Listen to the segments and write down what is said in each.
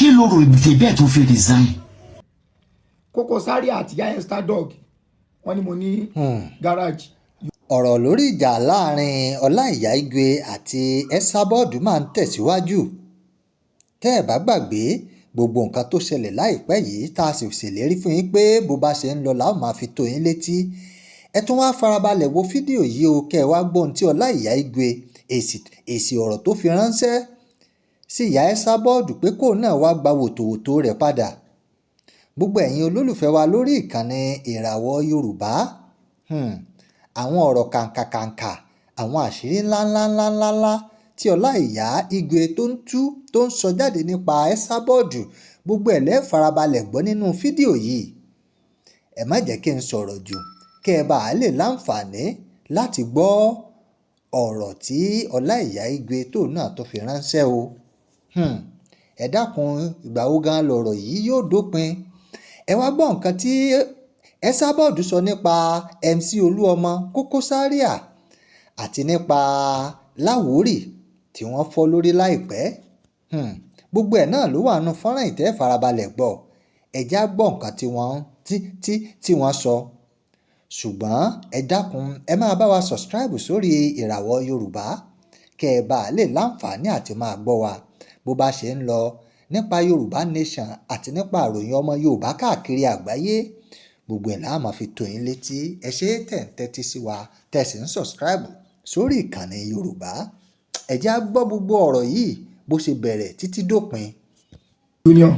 Kí ló rò dé bẹ́ẹ̀ tó fi resign? Koko Zaria àti ìyá Esther Dog, wọ́n ní mo ní garage. Ọ̀rọ̀ lórí ìjà láàrin Ọláìyá Igwe àti Esabod máa ń tẹ̀síwájú. Tẹ́ ẹ bá gbàgbé gbogbo nǹkan tó ṣẹlẹ̀ láìpẹ́ yìí, tá a sì ṣèlérí fún yín pé bó bá ṣe ń lọ la ó máa fi tó yín létí. Ẹ tún wáá farabalẹ̀ wo fídíò yìí o, kẹ́ ẹ wá gbọ́ ohun tí Ọláìyá Igwe, èsì ọ̀rọ̀ tó fi ránṣẹ́ sí ìyá Esabod pé kóun náà wá gba wòtòwòtò rẹ̀ padà. Gbogbo ẹ̀yin olólùfẹ́ wa lórí ìkànnì Ìràwọ̀ Yorùbá, àwọn ọ̀rọ̀ kàǹkàkàǹkà, àwọn àṣírí ńláńláńláńlá tí Ọláìyá Igwe tó ń tú, tó ń sọ jáde nípa Esabod, gbogbo ẹ̀ lẹ́ẹ̀ farabalẹ̀ gbọ́ nínú fídíò yìí. Ẹ má jẹ́ kí n sọ̀rọ̀ jù, kẹ́ ẹ bá lè láǹfààní láti gbọ́ ọ̀rọ̀ tí Ọláìyá Igwe tóun náà tó fi ránṣẹ́ o. Ẹ dákun, ìgbà wo gan lọ̀rọ̀ yìí yóò dópin? Ẹ wá gbọ́ nǹkan tí Esabod sọ nípa MC Olúọmọ, Koko Zaria, àti nípa Láwórì tí wọ́n fọ́ lórí láìpẹ́. Gbogbo ẹ̀ náà ló wà nínú fọ́nrán ìtẹ́ farabalẹ̀ gbọ́. Ẹ já gbọ́ nǹkan tí wọ́n tí tí tí wọ́n sọ. Ṣùgbọ́n ẹ dákun, ẹ máa bá wa subscribe sórí Ìràwọ̀ Yorùbá, kẹ́ ẹ bá lè láǹfààní àti máa gbọ́ wa bó bá ṣe ń lọ nípa Yorùbá Nation àti nípa àròyìn ọmọ Yorùbá káàkiri àgbáyé. Gbogbo ẹ̀ la máa fi tó yín létí. Ẹ ṣé tẹ̀ ń tẹ́tí sí wa, tẹ̀ sì ń subscribe sórí ìkànnì Yorùbá. Ẹ já gbọ́ gbogbo ọ̀rọ̀ yìí bó ṣe bẹ̀rẹ̀ títí dópin. Union,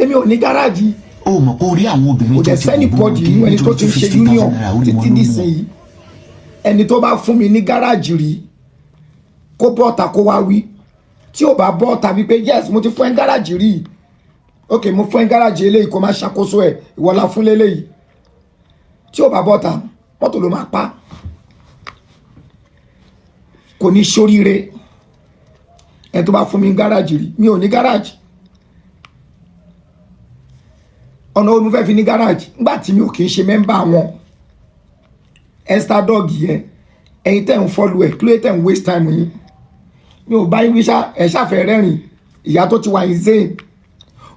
èmi ò ní gáràjì. Ó mọ̀ kó rí àwọn obìnrin Kò tó dẹ̀ ti sí anybody nínú ẹni tó ti ń ṣe union títí dìsìnyí. Ẹni tó bá fún mi ní gáràjì rí, kó bọ́ọ̀ta, kó wá wí. Tí ò bá bọ́ọ̀ta wípé, "Yes, mo ti fún ẹ gáràjì rí, ok, mo fún ẹ gáràjì eléyìí, kó máa ṣàkóso ẹ, ìwọ la fún léléyìí," tí ò bá bọ́ọ̀ta, mọ́tò ló máa pa, kò ní ṣoríire. Ẹni tó bá fún mi ní gáràjì rí, mi ò ní gáràjì. Ọ̀nà wo mo fẹ́ fi ní gáràjì nígbà tí mi ò kì í ṣe member wọn? Esther Dog yẹn, ẹ̀yin tẹ́ ń follow ẹ̀, kí ló tẹ́ ń waste time yín? Mi ò bá yín wí ṣá, ẹ̀ ṣàfẹ́ rẹ́rìn. Ìyá tó ti wà ní zane,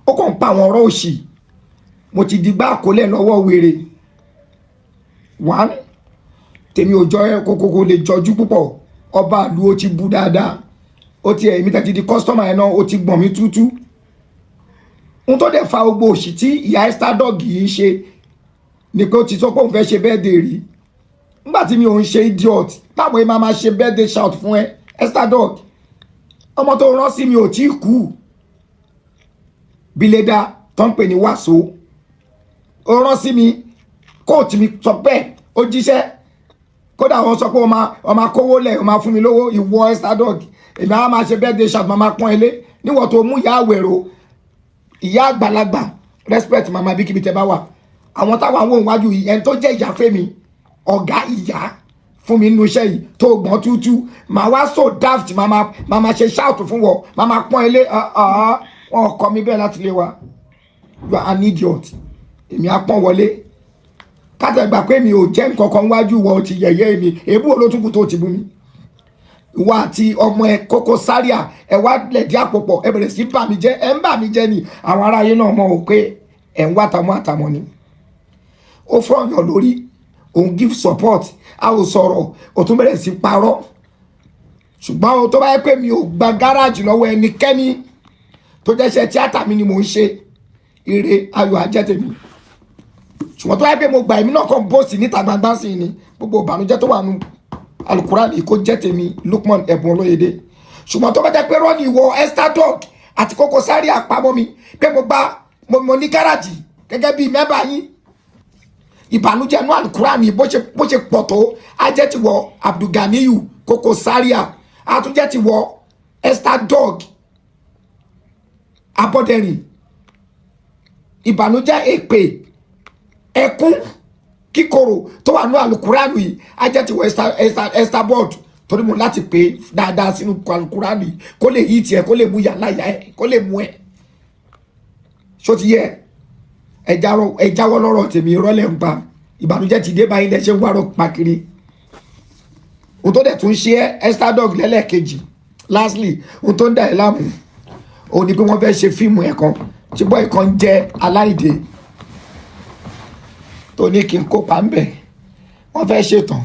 ó kàn ń pa àwọn ọ̀rọ̀ òṣì. Mo ti di gbá àkólẹ̀ lọ́wọ́ wèrè. One tèmi ò jọ ẹ kókókó lè jọjú púpọ̀. Ọba àlù, ó ti bu dáadáa, ó ti ẹ̀mí tẹ́ ti di customer ẹ̀ náà, ó ti gbọ̀n mí tútú. Ohun tó dẹ̀ fa gbogbo òṣì tí ìyá Esther Dog yìí ń ṣe ni pé ó ti sọ pé òun fẹ́ ṣe birthday rí. Nígbà tí mi ò ń ṣe idiot táwọn ẹ máa ṣe birthday shout fún ẹ. Esther Dog, ọmọ tó rán sí mi ò tí ì kú. Bílédà tó ń pè ní wàsó, ó rán sí mi, kóòtù mi sọ bẹ́ẹ̀, ó jíṣẹ́. Kódà wọ́n sọ pé wọ́n máa kówó lẹ̀, wọ́n máa fún mi lówó. Ìwọ Esther Dog, èmi á máa ṣe birthday shout, máa pọ́n ilé níwọ̀n tó mú ìyá àwẹ̀rò, ìyá àgbàlagbà. Respect màmá bíkíbi tẹ bá wà. Àwọn táwọn àwọn òun wájú yìí, ẹni tó jẹ́ ìyá fẹ́mi, ọ̀gá ìyá fún mi nínú iṣẹ́ yìí, tó gbọ́n tútú, màá wá so daft, màá máa ṣe shout fún wọ, màá máa pọ́n ilé wọn. Kọ́ mi bẹ́ẹ̀ láti lé wa. You are an idiot. Èmi á pọ́n wọlé kátẹ́gbà pé mi ò jẹ́ nǹkan kan wájú wọ ti yẹ̀yẹ́ mi. Èébú olótùkù tó ti bú mi, ìwọ àti ọmọ ẹ Koko Zaria, ẹ wá lẹ̀dí àpò pọ̀, ẹ bẹ̀rẹ̀ sí bà mí jẹ́. Ẹ ń bà mí jẹ́ ni. Àwọn aráyé náà mọ̀ ọ́ pé ẹ̀ ń wá tàmọ́ àtàmọ́ ni. Ó fọyàn lórí òun, give support, a ò sọ̀rọ̀, ó tún bẹ̀rẹ̀ sí parọ́. Ṣùgbọ́n tó bá yẹ pé mi ò gba gáràjì lọ́wọ́ ẹnikẹ́ni, tó jẹ́ iṣẹ́ tíátà mi ni mò ń ṣe, ire ayọ̀ ajẹ́ tèmi. Ṣùgbọ́n tó bá yẹ pé mo gbà, èmi náà kàn bóòsì níta gbangba sí ni, gbogbo ìbànújẹ́ tó wà nù Alukurani kó jẹ́ tèmi, Lukman Ẹ̀bùn Olóyèdè. Ṣùgbọ́n tó bá jẹ́ pé rọ́ọ̀nì, ìwọ Esther Dog àti Koko Zaria àpamọ́ mi pé mo gba mo ní gáràjì gẹ́gẹ́ bíi member yín, ìbànújẹ́ inú Alukurani bó ṣe pọ̀ tó, á jẹ́ ti wọ Abdulganiyu Koko Zaria, á tún jẹ́ ti wọ Esther Dog Abọ́dẹ̀rìn. Ìbànújẹ́, èpè, ẹkún kíkorò tó wà ní Alukurani yìí, á jẹ́ ti wọ Esther Board, torí mo láti pè dáadáa sínú Alukurani yìí, kó lè yí tiẹ̀, kó lè mú yàrá yà ẹ, kó lè mú ẹ ṣó ti yẹ. Ẹ jáwọ́ lọ́rọ̀ tèmi. Ìrọ́lẹ̀ ń pa, ìbànújẹ́ ti dé báyìí, lẹ́sẹ̀ ń wárọ̀ pa kiri. Ohun tó dẹ̀ tún ṣe ẹ́, Esther Dog, lẹ́lẹ́kejì, lastly, ohun tó ń dà ẹ́ láàmú, Ó ní pé wọ́n fẹ́ ṣe fíìmù ẹ̀ kan tí boy kan jẹ́ Aláìdé tó ní kí n kópa ń bẹ̀. Wọ́n fẹ́ ṣètàn.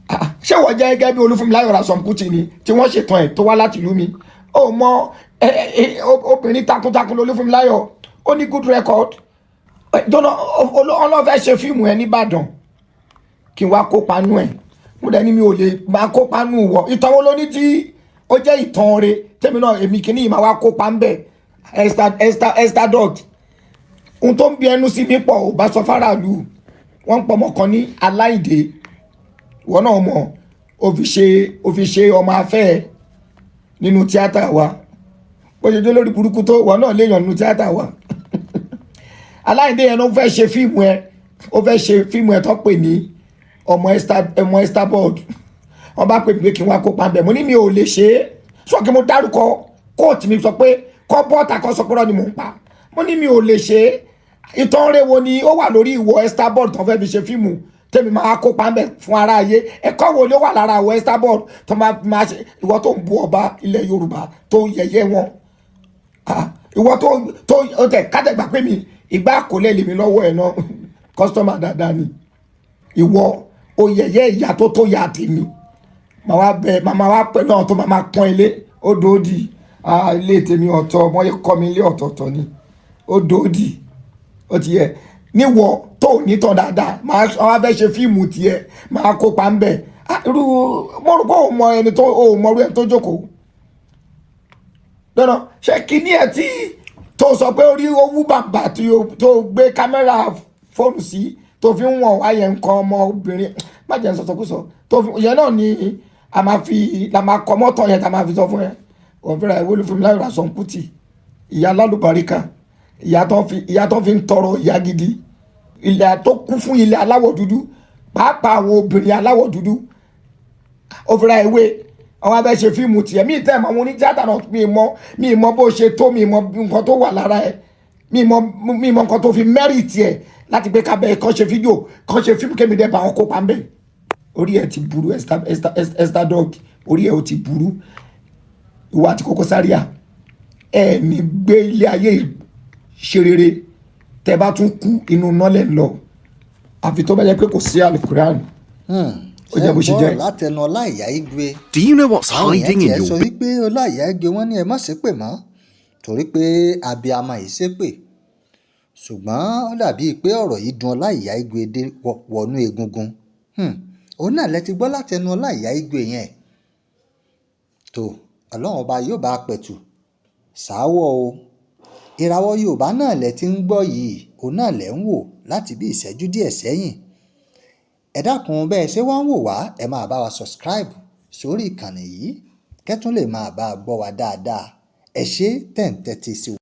Ah, ṣé wọ́n jẹ́ gẹ́gẹ́ bí Olúfúnmiláyọ̀ Ransome Kuti ni tí wọ́n ṣètàn ẹ̀ tó wá láti ìlú mi? Ó mọ obìnrin takuntakun lolúfúnmiláyọ̀, ó ní good record. Jọ́nà ọlọ́fẹ́ ṣe fíìmù ẹ̀ nìbàdàn kí n wá kópa nú ẹ̀. Mo dẹ̀ ní mi ò lè máa kópa nú wọ. Ìtàn wo ló ní tí ó jẹ́ ìtàn re tèmi náà, èmi kìíní yìí máa wá kópa ń bẹ̀? Esther, Esther, Esther Dog, ohun tó ń bí ẹnu sí mi pọ̀. Ò bá sọ fáráàlú, wọ́n ń pọmọ kan ní Aláìdé. Ìwọ náà mọ̀, ó fi ṣe ọmọ afẹ́ ẹ nínú tíátà wa. Bó ṣe jẹ́ lórí burúkú tó, ìwọ náà léèyàn nínú tíátà wa. Aláìdé yẹn ló fẹ́ ṣe fíìmù ẹ, ó fẹ́ ṣe fíìmù ẹ tó pè ní ọmọ Esther, ọmọ Esther board. Wọ́n bá pè mí pé kí n wá kópa bẹ̀. Mo ní mi ò lè ṣe é. Sọ kí mo dárúkọ kóòtù mi, sọ pé kọ́ bọ́ọ̀tà kan sọ pé rọ́ ni mò ń pa. Mo ní mi ò lè ṣe é. Ìtàn rẹ̀ wo ni ó wà lórí ìwọ Esther board tó fẹ́ fi ṣe fíìmù tèmi máa kópa bẹ̀ fún ara ayé? Ẹ̀kọ́ wo ló wà lára ìwọ Esther board tó máa ṣe? Ìwọ tó ń bu ọba ilẹ̀ Yorùbá, tó ń yẹ̀yẹ́ wọn. Ah, ìwọ tó ó tẹ kátẹ́gbà pé mi ìgbà kò lè lèmi lọ́wọ́ ẹ̀ náà, customer dáadáa ni ìwọ. Ó yẹ̀yẹ́ ìyá tó yà tèmi, màá wá bẹ, màá wá pẹ̀lú àwọn tó máa pọ́n ilé. Ó dòódì. Ah, ilé tèmi ọ̀tọ̀, wọ́n yẹ kọ́ mi ilé ọ̀tọ̀ọ̀tọ̀ ni. Ó dòódì. Ó ti yẹ níwọ tó ò ní tán dáadáa, máa wá fẹ́ ṣe fíìmù tiẹ̀, máa kópa ń bẹ̀. Ah, irú mo rò pé òun mọ ẹni tó òun mọ irú ẹni tó jókòó lọ́nà. Ṣé kíní ẹ̀ tí tó sọ pé orí owó bàbà tí tó gbé kámẹ́rà fóònù sí tó fi ń wọ̀n wáyẹ̀ nǹkan ọmọbìnrin, má jẹ́ sọ̀sọ̀kúsọ tó fi yẹn náà ni a máa fi la máa kọ mọ́tò yẹn tá a máa fi sọ fún ẹ. Òun fẹ́ra ìwé Olúfúnmiláyọ̀ Ransome Kuti, ìyá alálùbáríkà, ìyá tó fi ń tọrọ, ìyá gidi, ilẹ̀ tó kún fún ilẹ̀ aláwọ̀ dúdú, pàápàá àwọn obìnrin aláwọ̀ dúdú. Ó fẹ́ra ìwé àwọn abẹ́ ṣe fíìmù tiẹ̀. Mí tẹ́ mọ́ àwọn onítíátà náà, mi mọ bó ṣe tó, mi mọ nǹkan tó wà lára ẹ̀, mi mọ nǹkan tó fi merit ẹ̀ láti pé kábẹ́ kọ́ ṣe fídíò, kọ́ ṣe fíìmù, kémi dẹ́ bá wọn kópa ń bẹ̀. Orí ẹ̀ ti burú, Esther, Esther, Esther Dog, orí ẹ̀ ò ti burú. Ìwọ àti Koko Zaria ẹ̀ ní gbé ilé ayé ṣe rere. Tẹ́ bá tún kú, inú nọ́lẹ̀ ń lọ, àfi tó bá jẹ́ pé kò sí alukuran. Ó jẹ́ bó ṣe jẹ́. Gbọ́rọ̀ látẹnu Ọláìyá Igwe. Do you know what's Àwọn èèyàn hiding in tiẹ̀ your sọ wípé Ọláìyá Igwe, wọ́n ní ẹ má ṣépè mọ́ torí pé abiyamọ yìí ṣépè, ṣùgbọ́n ó dàbíi pé ọ̀rọ̀ yìí dùn Ọláìyá Igwe dé wọnú egungun. Òun náà lẹ ti gbọ́ látẹnu Ọláìyá Igwe yẹn. Tó Ọlọ́run ọba yóò bá a pẹ̀tù sáwọ́ o. Ìràwọ̀ Yorùbá náà lẹ ti ń gbọ́ yìí, òun náà lẹ ń wò láti bí ìṣẹ́jú díẹ̀ sẹ́yìn. Ẹ dákun, bẹ́ẹ̀ ṣé wá ń wò wá, ẹ máa bá wa subscribe sórí ìkànnì yìí kẹ́tún lè máa bá a gbọ́ wa dáadáa. Ẹ ṣé tẹ̀ ń tẹ́tí sí wa.